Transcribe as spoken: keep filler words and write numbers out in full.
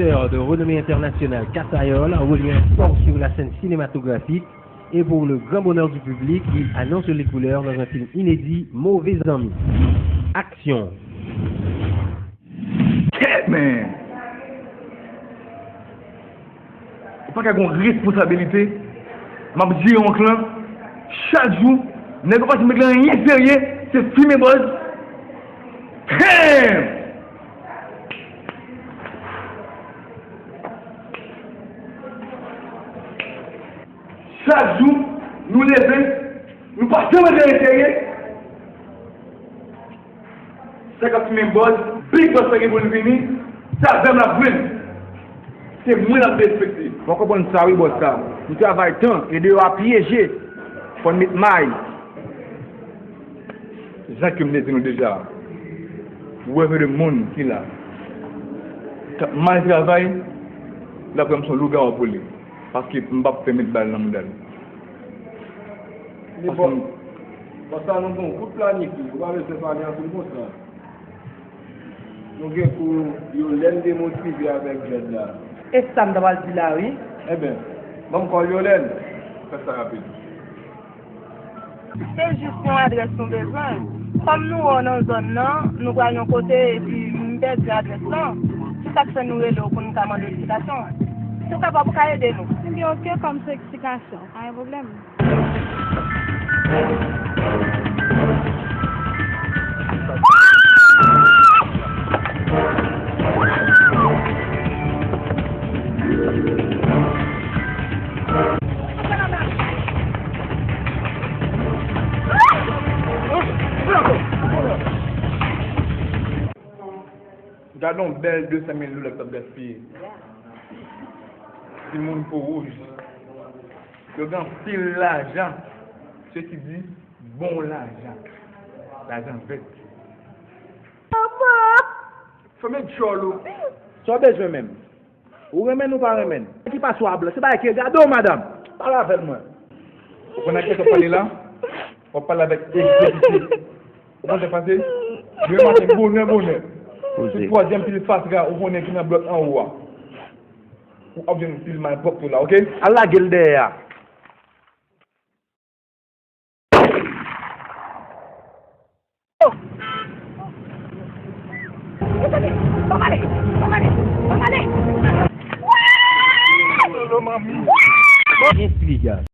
Acteur de renommée internationale Kasayol revient fort sur la scène cinématographique et pour le grand bonheur du public, il annonce les couleurs dans un film inédit, Mauvais Amis. Action. Kèt, men! Ou pa ka gen yon responsabilite? M ap jere yon klan. Chak jou, nèg yo pa janm regle anyen serye, se fimen bòz. Damn! Chak jou, nou leve, nou pa janm regle anyen serye. Sa k ap fimen bòz, Big Boss pa gen pou l vini, se avè m l ap jwenn. Se mwen l ap respekte. Mwen konprann sa wi bòs la. Nou travay tan e deyò a pyeje. Fò n met may. Jan ke m te di nou deja, ou wè de moun ki la k ap mal travay, l ap wè m se yon lougawou pou li. Paske m p ap pèmèt bal nan mouda l. Men bòs, bòs la nou gen yon kout planifye, ou pa bezwen pale anpil konsa. Nou gen kou Yolène demotive avèk Jèd la. E sa m ta pral di la wi. Enben, ban m kòl Yolène. Fè sa rapid. Se jis yon adrès nou bezwen. Kòm nou wè w nan zòn nan, nou pral yon kote epi m pèdi adrès lan. Se sa k fè nou rele w pou n ka mande w eksplikasyon. Si w kapab, ou ka ede nou. Ebyen, oke, kòm se eksplikasyon, pa gen pwoblèm. Gade yon bèl de san mil dola k ap gaspiye. Timoun po wouj. Yo gen anpil lajan. Se ki di bon lajan. Lajan vèt. Fèmen djòl ou. Sa w bezwen menm? Ou renmen n ou pa renmen n? Ki pa swa blan, se bagay ki regade w madanm. Pale avè l mwen. Ou konn ak kiyès w ap pale la? W ap pale avèk egzekite. Ou konn sa k pase? Demen maten bonè bonè. Sou twazyèm pil fatra ou konnen ki nan blòk anwo a. Ou ap jwenn pil malpwòpte la, oke? Al lage l dèyè a. Esplika.